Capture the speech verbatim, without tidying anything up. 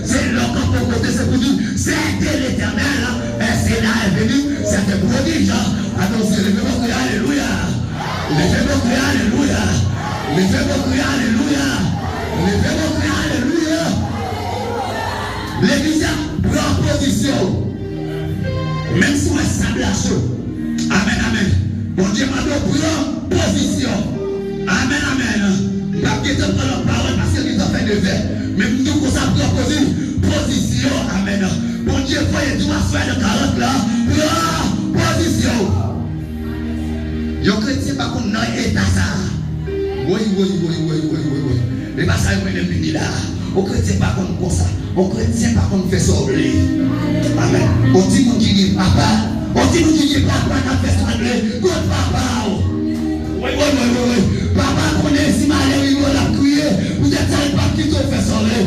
Se lè w kanpe yon kote, se pou di, c'est de l'Éternel, un Seigneur est venu, c'est un prodige. Attention, leve vwa, kriye alelouya. Leve vwa, kriye alelouya. Leve vwa, kriye alelouya. Leve vwa, kriye alelouya. Legliz la, pran pozisyon w. Menm si w wè sab la cho. Amèn, amèn. Bondye mande w pran pozisyon. Amèn, amèn. M p ap gentan pran lòt pawòl paske l gentan fè nevè. Men m di w konsa, pran pozi-, pozisyon. Amèn. Bondye voye di w aswè nan karant la. Pran pozisyon. Yon kretyen pa konn nan eta sa a. Woy, woy, woy, woy, woy, woy, woy. E pa sa yo mennen m vini la a. Yon kretyen pa konn konsa. Yon kretyen pa konn fè sa w vle. Amèn. Yon timoun ki gen papa, yon timoun ki gen papa k ap fè sa l vle, kot papa w? Woy, woy, woy, woy, woy. Papa konnen si malè rive w l ap kriye. Poutèt sa, li p ap kite w fè sa w vle.